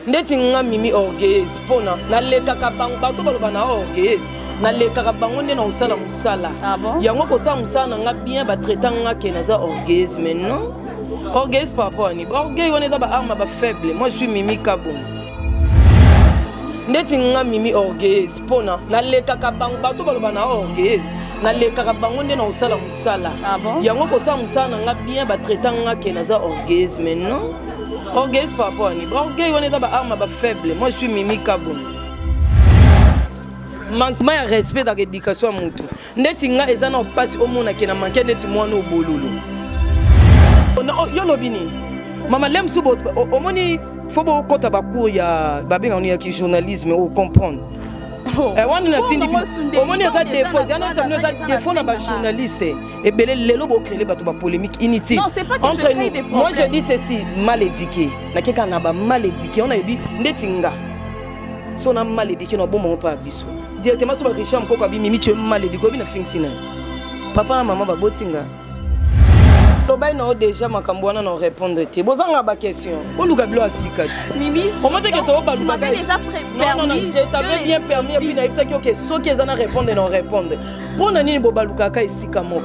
Ndeti nga Mimi orgueilleuse pona nalekaka bango, bato baloba na orgueilleuse, nalekaka bango nde na kosala mosala. Ah bon? Yango kosala mosala na nga bien, batraita nga ke naza orgueilleuse, mais non. Orgueilleuse par rapport à nini? Orgueil wana eza ba arme ba faible. Moi je suis Mimi Kabongo. Ndeti nga Mimi orgueilleuse pona nalekaka bango, bato baloba na orgueilleuse, nalekaka bango nde na kosala mosala. Ah bon? Yango kosala mosala na nga bien, batraita nga ke naza orgueilleuse, mais non. Orgueilleuse par rapport à nini? Orgueil wana eza ba arme ba faible. Moi je suis Mimi Kabongo. Manquement ya respect dans l'éducation ya mutu. Ndeti nga eza na pasi omona ke na manquer ndeti mwana obololo. Yo lobi nini? Mama lem su omoni faut bokota ba cours ya babenga ya ki journalisme o comprendre. Oh. Eh, wana natindi Bongo sunde, omoni eza déjà défaut, na yana sala, eza déjà na défaut na ba senga. journaliste. Ebele lelo bo créer bato ba polémique inutile. Non, c'est pas que je Entre crée nous, des moi je problèmes. dis ceci, mal éduqué. Nakeka na ba mal éduqué, on a yebi ndeti nga. So na mal éduqué na bomo pa biso. Directement so ba Richard Mkoko abi Mimi tu es mal éduqué, obi na fingisi na. Papa na maman ba botinga. Tobai na déjà makambo wana na répondre te. Bozanga ba question. Boluka bilo asika ti. Mimi, Comment que to ba tu m'avais déjà pré Non, non, non, permis je t'avais de bien permis et puis nayebisaki ok soki eza na répondre na répondre. Pona nini bobalukaka esika moko?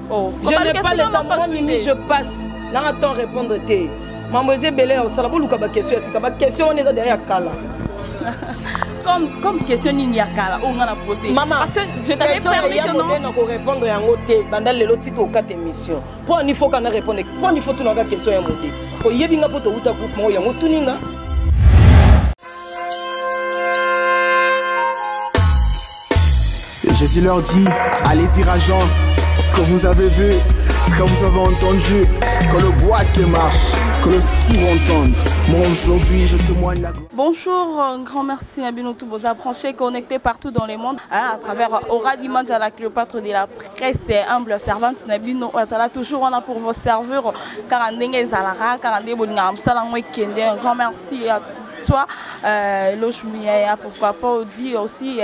Oh, Je n'ai pas le temps, moi Mimi, je passe. Nanga temps répondre te. Mambo eza ebele ya kosala, boluka ba question ya sika. Ba question wana eza derrière kala. Comme question nini ya kala oyo nga na posé. Maman, parce que je t'avais question permis ya que non. modèle na ko répondre yango te. Banda lelo ti tokata émission. Po ani faut kana répondre. Po ani faut tunaka question ya modèle. Oyebi nga po towuta groupe moko yango tuninga. Et Jésus leur dit, allez dire à Jean ce que vous avez vu, ce que vous avez entendu, que le boiteux marche, que le sourd entende. Moi aujourd'hui, je témoigne la gloire. Bonjour, un grand merci à bino tous vos approchés connectés partout dans le monde, hein, à travers Aura Dimanja, la Cléopâtre de la presse, humble servante Nabino, Azala toujours on a pour vos serveurs, car ndenge ezalaka, car ndenge bolinga mosala ngo ekende. Un grand merci à toi, Loge Muyaya, pourquoi pas Audi aussi,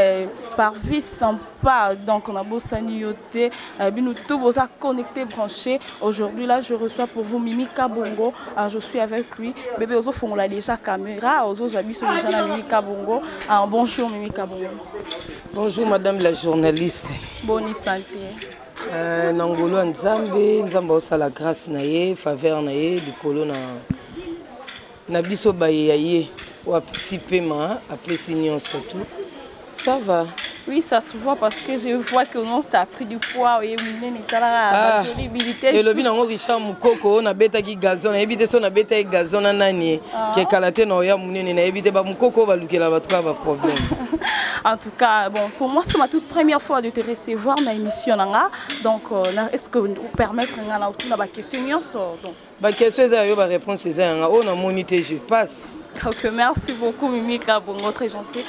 par vie sympa. Donc on a beau yote, bino tous vos connectés, branchés. Aujourd'hui là, je reçois pour vous Mimi Kabongo. Je suis avec lui. Bébé ozo fongola déjà caméra, ozo zabi sur déjà la Mimi Kabongo. Bonjour Mimi Kabongo. Bonjour madame la journaliste. Bonne santé. Nangolo Nzambe, Nzambe osala grâce na ye, faveur na ye, likolo na na biso baye ya ye, oyo apesi pema, apesi nyonso tout. Ça va. Oui, ça se voit parce que je vois que non, ça a pris du poids. Oui, mais mais t'as la Ah. jolie Et le binango Richard Mukoko, on a bêta qui gazon, on a évité son bêta qui gazon na nani, Ah. qui est kalaté na oya munene, na évité ba Mukoko ba lukela ba trois ba problème. En tout cas, bon, pour moi, c'est ma toute première fois de te recevoir dans l'émission nanga. Donc, est-ce que vous permettre nga na tout na ba question nyonso, donc. Ba question eza yo ba réponse eza yanga. Oh na monité je passe. Ok, merci beaucoup Mimi Kabongo, très gentil.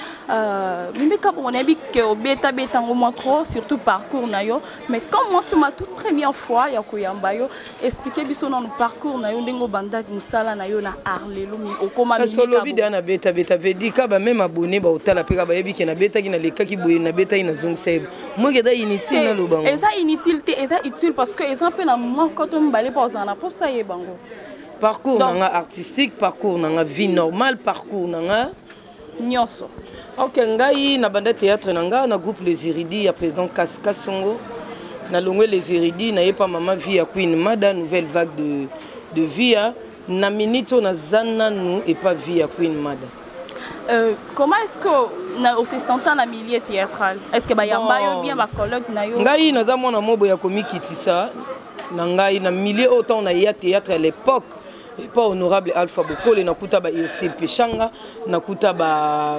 Mimi Kabongo, on a dit que au bêta bêta au moins trop, surtout parcours na yo. Mais comme moi c'est ma toute première fois ya koyamba yo, expliquer biso dans le parcours na yo ndengo banda musala na yo na Arlelo mi okoma Mimi Kasi olobi Kabongo. de na bêta bêta veut dire ka ba même abonné ba otala pe ka ba yebi ke na bêta ki na leka ki boye na bêta ki na zongisa ye. Moi ke da inutile na lobango. Eza inutile te, eza utile parce que eza pe na moko to mbale pa ozana pour ça ye bango. Parcours Donc, nanga artistique, parcours nanga vie normale, parcours nanga nyonso. Ok, ngai na banda théâtre nanga na groupe Les Iridis ya président Kasongo. Na longwe Les Iridis na yepa mama vie ya Queen Mada, nouvelle vague de vie ya. Na minute na zana nu et pas vie ya Queen Mada. Comment est-ce que na o se sentant na milieu théâtral? Est-ce que ba yamba yo Bon. bien ba collègue na yo? Ngai naza mwana mobo ya komikitisa na ngai na milieu autant na ya théâtre à l'époque. Et pas honorable Alpha Bokole, nakuta ba Irsi Peshanga, nakuta ba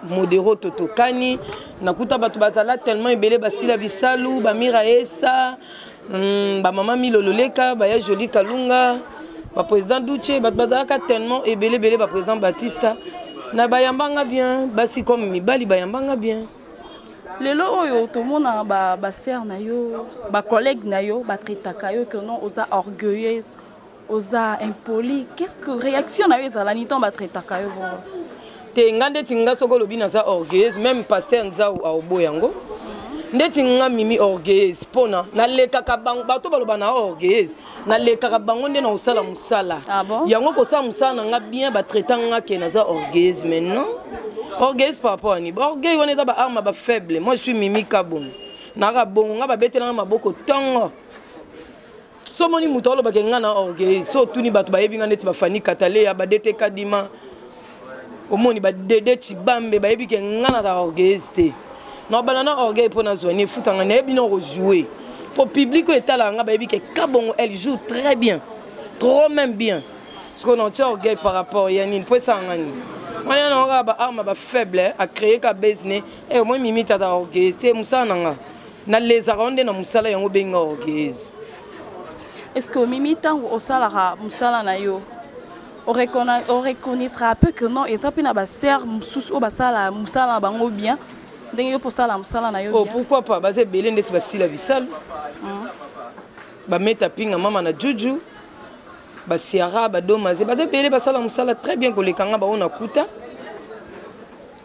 Modero Totokani, nakuta bato bazala tellement ebele basila bisalu, ba Mira Esa, ba mama Milololeka, ba ya Jolie Kalunga, ba président Duche, bato bazalaka tellement ebele ebele ba président Batista. Na bayambanga bien, basi comme mibali bayambanga bien. Lelo oyo tomona ba sœur na yo, ba collègue na yo, ba traitaka yo que non oza orgueilleuse, oza impoli. Qu'est-ce que réaction na yo ezala ni tant ba traitaka yo bongo? Te nga ndeti nga soko lobi naza orgueilleuse, même pasteur Nzau aobo yango. Ndeti nga Mimi orgueilleuse mpona nalekaka bango, bato baloba na orgueilleuse, nalekaka bango nde na kosala mosala. Ah bon? Yango kosala mosala na nga bien, batraita nga ke naza orgueilleuse, mais non, orgueilleuse par rapport à nini? Orgueil wana eza baarme bafaible. Moi, je suis Mimi Kabongo, naka bongo nga babetelanga maboko ntongo. So omoni moto alobaka nga na orgueil, so otuni bato bayebi nga neti bafani Kataleya, badete Kadima, omoni badede Cibambe, bayebi ke nga naza orgueilleuse te. Nabanda na orgueil mpo nazwa ni efutanga, nayebi na kojoue mpo public oyo etalaka nga bayebi ke Kabongo, elle joue très bien, trop même bien. Sikoyo naotia orgueil par rapport ya nini? Mpo esalanga nini? Wana nango kaka baarme bafaible acréé ka base ne e omoi Mimi tata orgueilleuse te. Mosala na nga nalezaka ngo nde na mosala yango obenga orgueilleuse. Est ce que Mimi, ntango osalaka mosala na yo, oreconnaîtra peu que non, eza mpe na basere mosusu oyo basala mosala na bango bien ndenge yo mpo osala mosala na yo? Oh, bien. Pourquoi pas? Baza ebele, ndeti basila bisalu, bameta pinga mama na juju, basiara, badomaze, baza ebele basala mosala très bien koleka nga bango nakuta.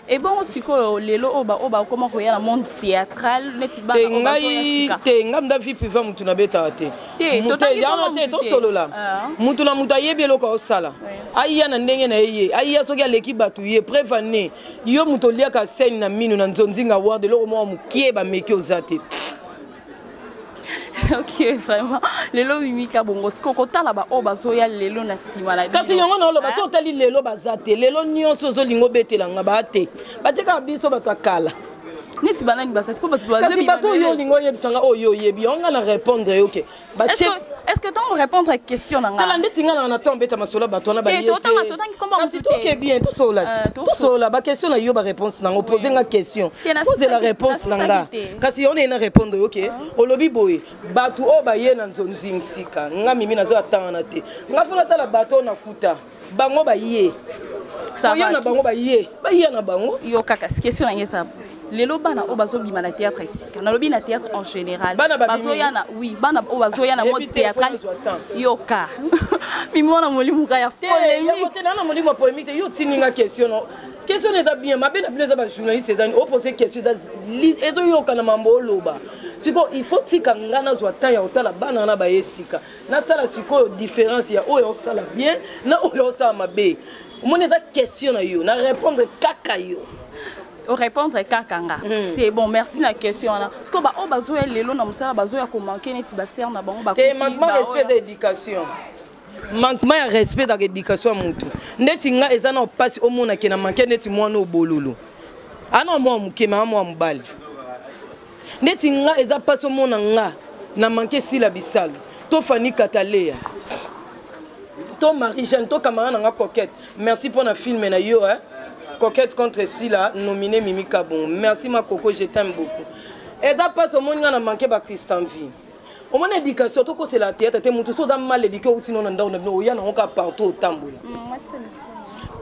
Ebongo sikoyo lelo oyo baoyo bakoma koya na monde théâtral neti bana te oyo bazoya ngai sika. Te, ngai mda vie privé mutu nabetaka te. Te, totangi yango kombo te. mutu te. Tosolola. Ah. Mutu na mutu ayebi eloko aosala, aya na ndenge na ye, ye aya soki aleki bato, ye preuve ane yo moto oliaka scène na minu na nzonzinga ward, eloko moko mokie bameki oza te. Ok, vraiment, lelo Mimi Kabongo, sikoyo kotala baoyo bazoya lelo na nsima na Kasi bino. yango naoloba Ah. ti otali lelo baza te. Lelo nyonso ozolinga obetelanga baa te, batie kaka biso bato ya kala. Neti banani baza te mpo bato Kasi bazobima bato oyo lelo? olinga oyebisanga oyo oyebi yango, nga na répondre yo ke batie. Est-ce que ntango répondre question na Tala nga ndeti nga na ntango obeta masolo ya bato wana Te, baye te. totangi kombo Kasi motu te. toke bien, tosolola Euh, ti tosolola baquestion na yo, baréponse nango. Pose nga question, Te, fozela réponse na nga. nasisaki te. Kasi yo naye na répondre yo ke olobi boye, bato oyo baye na nzonzingi sika, nga Mimi nazo atangana te. Nga fo natala bato oyo nakuta bango baye Ça oya va. na bango, baye baya na bango. Yo kaka si question na ngai eza boye. Lelo bana oyo bazobima na théâtre esika, nalobi na théâtre en général, Bana babimi. bazoya na, oui, bana oyo bazoya na Yebi mode te, théâtral. faut nazwa temps. Yoka, Mimi wana molimuka ya Te, yango polémique. te, naa na molimo ya polémique te. Yo otindi nga question no, question eza bien. Mabe na bino eza bajournaliste, eza nini? Opose question eza ezoyokana mambo oloba. Sikoyo il faut tika nga nazwa temps ya kotala bana wana baye sika, nasala sikoyo différence ya oyo osala bien na oyo osala mabe. Omoni, eza question na yo, na répondre kaka yo. Orépondre kaka nga, c'est bon, merci. Na question wana, parce que baoyo bazoya lelo na mosala, bazoya komanke neti basere na bango Te, bakuti, manquement respect eza éducation. Manquement ya respect ezaka éducation ya motu. Ndeti nga eza na mpasi omonake na manke neti mwana obololo ana mwa moke mama mwa mobali. Ndeti nga eza mpasi omona nga na manke Sila Bisalo to Fani Kataleya to Marie Jeanne to camarade na nga Coquette. Merci mpo na film na yo, hein? Coquette contre Sila, nominé Mimi Kabongo. Merci ma coco, je t'aime beaucoup. Eza mpasi omoni nga na manke bachristan vie. Omoni, éducation tokosela théâtre te. Motu so oza mal éduqué, outi no na ndako na bino, oya nango kaka partout otambola.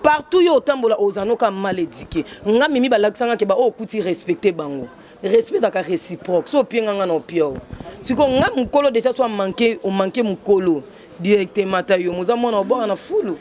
Partout yo otambola, oza no kaka mal éduqué. Nga Mimi balakisanga ke baoyo okuti, respecte bango. Respect ezalaka réciproque. So opienga nga na opia o sikoyo nga mokolo déjà, so amanke, omanke mokolo directement. Ata yo moza mwana obwaka na fulu,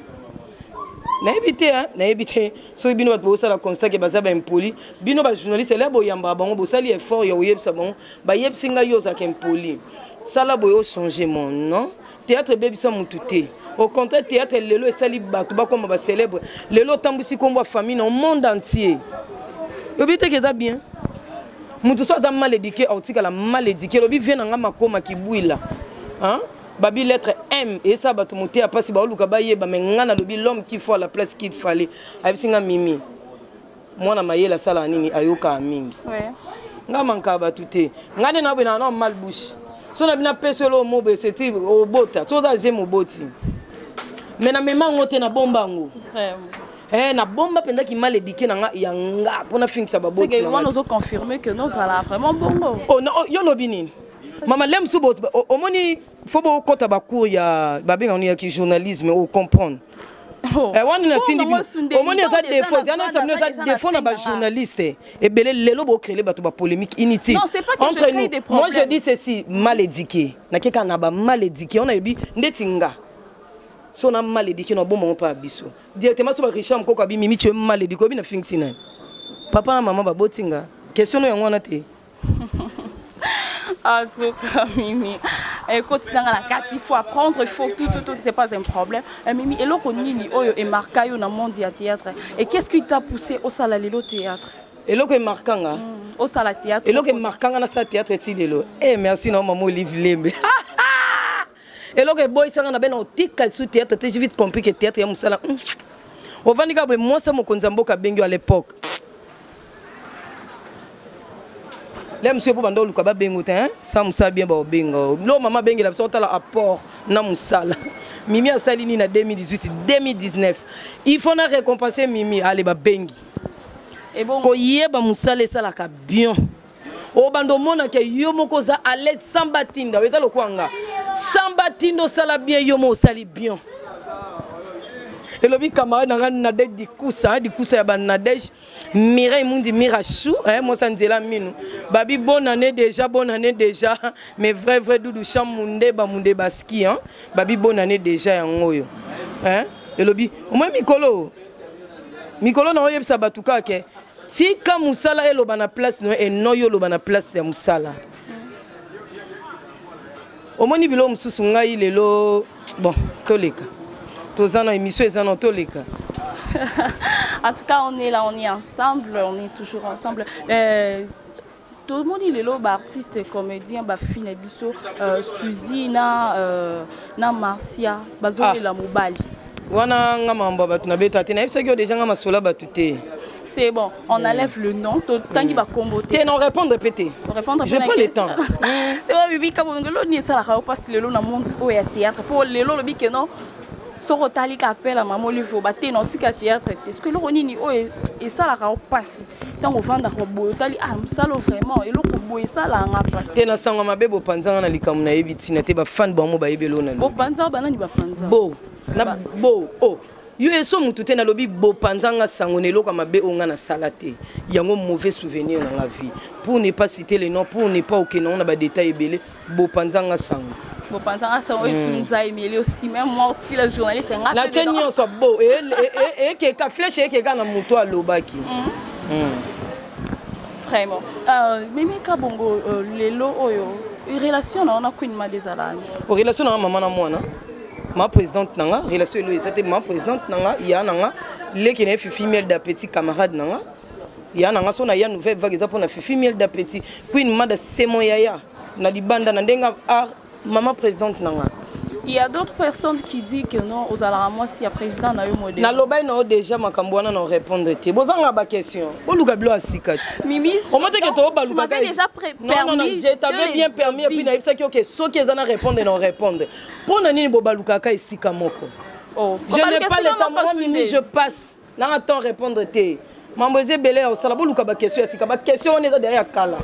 nayebi te, hein, nayebi te soki bino bato bosala constat ke baza baimpoli. Bino bajournaliste ele boyambaka bango, bosali effort ya koyebisa bango, bayebisi ngai yo ozalaka impoli, sala boye ochange mon non. Théâtre ebebisa motu te, au contraire, théâtre lelo esali bato bakoma bacélèbre. Lelo otambwisi nkombo ya famille na monde entier, oyebi te ke eza bien. Motu so aza mal éduqué, aotikala mal éduqué. Elobi vie na nga makoma kibwila, hein? Babi lettre M eyesala bato moteya mpasi, baoluka bayeba me nga nalobi l'homme qu'il faut à la place qu'il fallait. Ayebisi nga Mimi mwana mayele asalaka nini, ayokaka mingi. Nga mankaka bato te. Nga nde naboye na mal bouche. So na bino apesi olo mobo eseti obota, so oza azemi oboti me namema yango te, nabomba yango. Nabomba mpenza ki mal éduqué na nga ya nga mpo nafingisa baboti na nga. Wana ozoconfirme que nozala vraiment bongo? Oh, na, oh, yo lobi nini, mama le mosusu omoni fo bokɔta bacours ya babengaka nini, yaki journalisme, ocomprendre. Oh. Eh, wana natindi Bongo bino. Sundeli, Omoni, eza ntango déjà défaut na eza bino, naza eza déjà défaut na na bajournaliste ebele lelo bocréele bato bapolémique inutile. Non, c'est pas que je Entre crée nous, des moi je problèmes. dis ceci, mal éduqué nake kaka na bamal éduqué wana, yebi ndeti nga so na mal éduqué na bomongo mpa ya biso directement. So barichard mokoko abi Mimi, tu es mal éduqué, obi na fingisi nani? Papa na mama baboti nga, question no yango wana te. En tout cas, Mimi, écoute, il faut apprendre, il faut tout, tout, tout, c'est pas un problème. Eh, Mimi, eloko nini oyo emarka yo na monde ya théâtre. Et qu'est-ce qui t'a poussé osala lelo théâtre? Eloko emarkanga? Osala théâtre. Eloko emarkanga nasala théâtre ti lelo? Eh, merci na mama Olive Lembe. Eloko eboyisanga na bena otika lisusu théâtre te, j'ai vite compris que théâtre ya mosala. Ovandi kaka boye, mwasi ya mokonzi ya mboka abengi yo à l'époque. Le mosusu mpo banda oluka babengo te, hein? Sa mosala bien baobenga lo mama abengela biso otala apport na mosala. Mimi asali nini na 2018, 2019, il faut na récompenser Mimi. Ale babengi. Koyeba mosala esalaka bien, obanda omonaka yo moko oza à l'aise sans batinda. Eza lokwa nga sans batinda, osala bien, yo mo osali bien. Elobi camarade na nga Nadege Dikusa, Dikusa ya banadege, Mireille Mundi, Mirachou, mwasa nzela minu babi. Bonne année déjà, bonne année déjà, mais vrai vrai Doudou Cham Mundeba, Mundeba ski, hein? Babi bonne année déjà yango oyo, hein? Elobi omoi mikolo mikolo na oyebisa bato kaka: tika mosala eloba na place no, eno yo oloba na place ya mosala. Omoni biloko mosusu ngai lelo, bon, toleka, toza na émission, eza na toleka. En tout cas, on est là, on est ensemble, on est toujours ensemble. Tomoni lelo baartiste comédien, bafille na biso, Suzy na Marcia bazolela mobali. Wana nga mambo ya bato nabeta te, nayebisaki yo déjà, nga masolo ya bato te. C'est bon, on enlève le nom, totangi bakombo te. Te, na répondre pe te. Répondre. Je prends le temps. C'est bon. Bibi Kabongo, lelo nini esalaka yo mpasi lelo na monde oyo ya théâtre? Mpo lelo olobi ke non, soki otali ka appel ya mama Olive bate na otika théâtre te. Soki eloko nini oyo esalaka yo mpasi ntango ovandaka boye, otali ah mosala, vraiment eloko boye esalaka nga mpasi? Te, na sango mabe bopanzanga na likambo nayebi ntina te. Bafane bango bayebi eloko na Bopanza banani? Bapanza? Bo na bo o yo eso mutu te. Nalobi bopanzanga sango na eloko ya mabe oyo nga nasala te, yango mauvais souvenir na nga vie, pour ne pas citer les noms, pour ne pas okende yango na badétail ebele. Bopanzanga sango. Bopanzanga sango oyo, tu nous as aimé aussi, même moi aussi la journaliste nga. Natie nyonso bo ekeka flèche, ekeka na moto alobaki. Vraiment, Mimi Kabongo, lelo oyo relation na wana Queen Mad ezalani? Relation na nga mama na mwana, ma présidente na nga, relation elo eza te. Ma présidente na nga, ya na nga, leki na ye Fifi Miel d'Appétit, camarade na nga, ya na nga. So na ya nouvelle vague eza mpona Fifi Miel d'Appétit. Queen Mada, c'est mon yaya na libanda na ndenge art, mama présidente na nga. Il y a d'autres personnes qui disent que non, ozalaka mwasi ya président na yo modèle. Nalobaki na yo déjà makambo wana, na répondre te. Bozanga baquestion, boluka bilo ya sika ti. Mimi, omoteke tu m'avais déjà Non, non, non, je t'avais bien permis et puis nayebisaki oke soki eza na répondre, na répondre. Mpo na nini bobalukaka esika moko? Oh. Je n'ai pas le temps, moi Mimi, je passe nanga temps répondre te. Mambo eza ebele ya kosala, boluka baquestion ya sika. Baquestion wana eza derrière ya kala.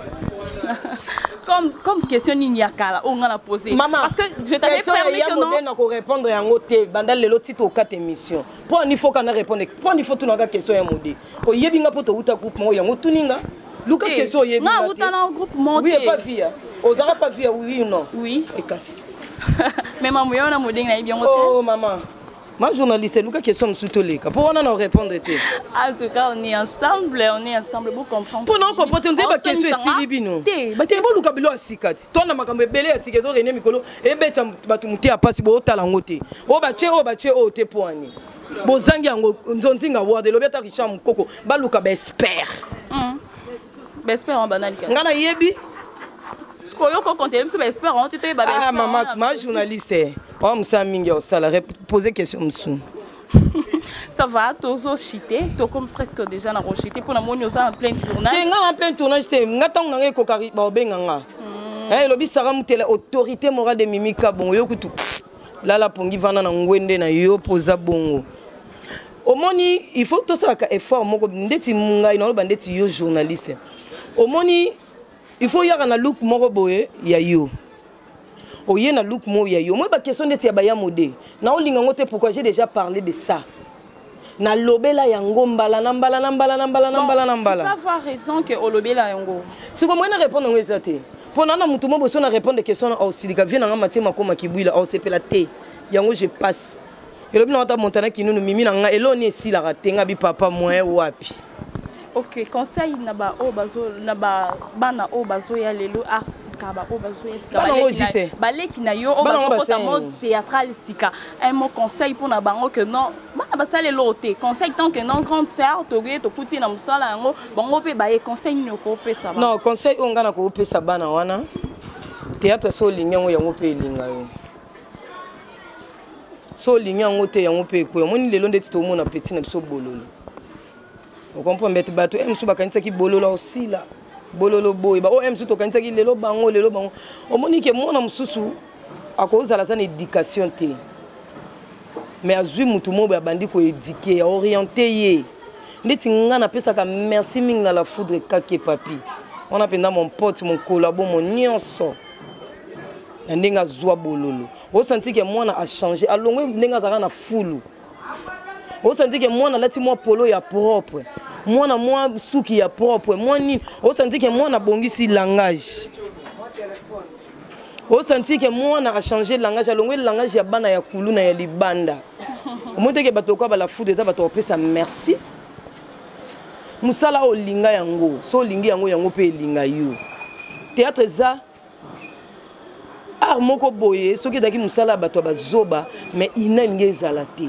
Comme question nini ya kala oyo nga na posé? Mama, parce que je t'avais permis que non. Na korépondre yango te banda lelo ti tokata émission. Mpo ani faut kana répondre? Mpo ani faut tunaka question ya mode oyebi nga mpo touta groupe moko? Yango tuninga, luka question oyebi. Nga uta na groupe moko? Oui, epa via ozalaka pa via, oui ou non? Oui. Ekasi. Mais mamu yo na modenge nayebi yango te. Oh mama, ma journaliste, luka question mosusu toleka, mpo wana na répondre te. En tout cas, on est ensemble, on est ensemble pour comprendre. Mpo na comprendre te, nzei baquestion esili bino te. Boluka bilo ya sika ti to na makambo ebele ya sika ezorene mikolo ebetisa bato mote ya mpasi. Bootala yango te, oyo batie, oyo batie, oyo te. Mpo ani bozangi yango? Nzonzinga ward elobi ata Richard Mokoko, baluka baexpert. Baexpert wana banani? Nga nayebi. Sikoyo kokontele biso baexpert wana te, toyeba. Ah mama, ma journaliste, oyo mosala mingi ya kosala, pose question mosusu. Ça va, tozochite, tokomi presque déjà na kochite, mpo namoni oza en plein tournage. Te, nga na plein tournage te. Nga ntango nanga ekoka, baobenga nga. Elobi Sara Mutela, autorité morale de Mimi Kabongo. Yo kutu lala pongi, vanda na ngwende na yo mpo oza bongo. Omoni, il faut tosalaka effort moko ndeti ngai naloba, ndeti yo journaliste. Omoni, il faut yaka na look moko boye ya yo, oye na look moko ya yo. Omoni baquestion ndeti ya baya mode, naolinga yango te. Pourquoi? J'ai déjà parlé de ça, nalobela yango mbala na mbala na mbala na mbala na mbala na mbala. Tu peux avoir raison que olobela yango. Siko moye na répondre yango eza te, mpo na mutu mo boso na répondre question na osilika vie nanga matie makoma kibwila osepela te. Yango je passe. Elobi na wata Montana Kinunu, mimi na nga eloni esilaka te. Nga bi papa moyen wapi? Ok, conseil na ba oyo bazo na ba bana oyo bazoya lelo art sika, ba oyo bazoya sika, Bana yango juste. Baleki na yo oyo Bana yango bazokota basali. Mode théâtral sika, un mot conseil mpona bango que non, bana basala eloko te. Conseil tant que non, grande sœur, toye tokuti na mosala yango, bango mpe baye, conseil nini okopesa bango? Non, conseil oyo ngai nakopesa bana wana, théâtre, so olingi yango, yango mpe elinga yo. So olingi yango te, yango mpe ekoya. Omoni lelo ndeti tomona petit na biso Bololo, ocomprendre? Bete bato e mosusu bakanisaki Bololo osila, Bololo boye, baoyo e mosusu tokanisaki lelo bango, lelo bango. Omoni ke mwana mosusu akozala aza na éducation te, mais azwi motu moko boye, abandi koéduquer, aorienter ye. Ndeti nga napesaka merci mingi na La Foudre Kake Papi wana mpenza, mon pote, mon collabo, mo nyonso, na ndenge azwa Bololo, osanti ke mwana achange, alongwe ndenge azalaka na fulu. Osanti ke mwana alati mwa polo ya propre, mwana mwa suki ya propre, mwa nini. Osanti ke mwana abongisi langage, osanti ke mwana achange langage, alongwe langage ya bana ya kulu na ya libanda. Omoni teke bato okwa bala Foudre eza bato kopesa merci. Mosala oyo olinga yango, so olingi yango, yango mpe elinga yo. Théâtre eza art moko boye, soki ezalaki mosala ya bato ya bazoba, mais ina elingi ezala te.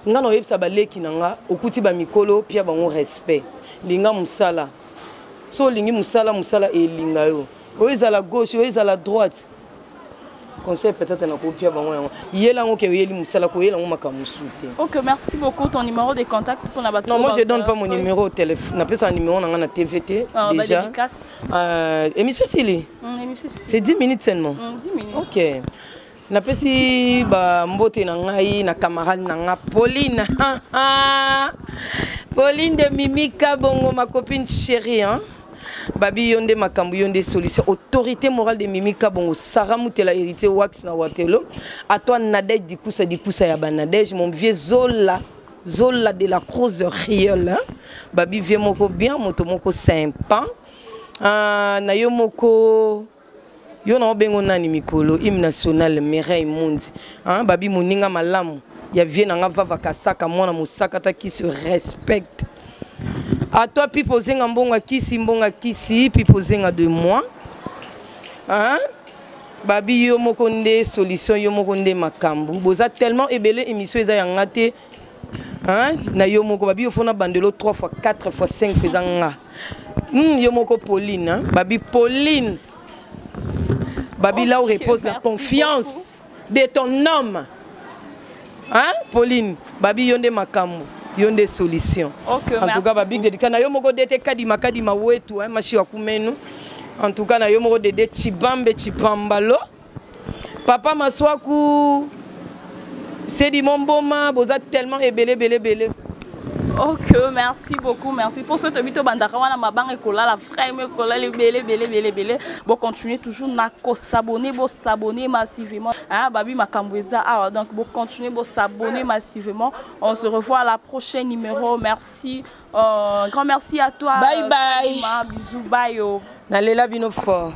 Nga na oyebisa baleki na nga, okuti bamikolo, pia bango respect, linga mosala. So olingi mosala, mosala elinga yo. Oyo ezala gauche, oyo ezala droite. Conseil peut-être nakopia bango yango, yela yango ke oyeli mosala, koyela yango makambo mosusu te. Ok, merci beaucoup. Ton numéro de contact pour la Non, moi je donne pas mon numéro au téléphone. Napesa numéro na nga na TV te. Ah, bah, déjà dédicace. Émission sili. Émission sili. C'est 10 minutes seulement. 10 minutes. Ok, napesi bambote na ngai na camarade na nga Pauline, Pauline de Mimika Bongo, ma copine chérie, hein? Babi, yo nde makambo, yo nde solution, autorité morale de Mimika Bongo, Sara Mutela, héritier wax na Watelo. À toi Nadej Dikusa, Dikusa ya banadej, mon vieux Zola, Zola de la Croze Riol, hein? Babi, vieux moko bien, moto moko sympa. Na yo moko, yo na obengo nani mikolo, hymne national Mireille Mundi, hein? Babi, moninga malamu ya vie na nga Vava Kasaka, mwana mosaka ta qui se respecte. À toi Pipo Zenga, mbonga kisi, mbonga kisi, Pipo Zenga de moi, hein? Babi, yo moko nde solution, yo moko nde makambo. Boza tellement ebele, émission eza yanga te, hein? Na yo moko babi, yo fona bandelo 3 fois, 4 fois, 5 fois, eza nga. Yo moko Pauline, hein? Babi Pauline, babi, là où repose la merci. Confiance de ton homme, hein? Pauline, babi, yo nde makambo, yo nde solution. Ok, En tout merci. cas babi, dédicace na yo moko dete Kadima, Kadima wetu, hein? Mashi wa kumenu. En tout cas na yo moko Dede Chibambe, Chibambalo, papa Maswaku, Sedi Momboma, boza tellement ebele, ebele, ebele. Ok, merci beaucoup, merci. Pour ce tobito bandaka wana mabanga ekolala, vraiment ekolala ebele, ebele, ebele, ebele. Bon, continuez toujours na ko s'abonner, bo s'abonner massivement. Hein, babi makambo eza awa. Donc bon, continuez bo s'abonner massivement. On se revoit à la prochaine numéro. Merci. Grand merci à toi. Bye bye. Kalima. Bisous, bye. Oh. Nalela bino fort.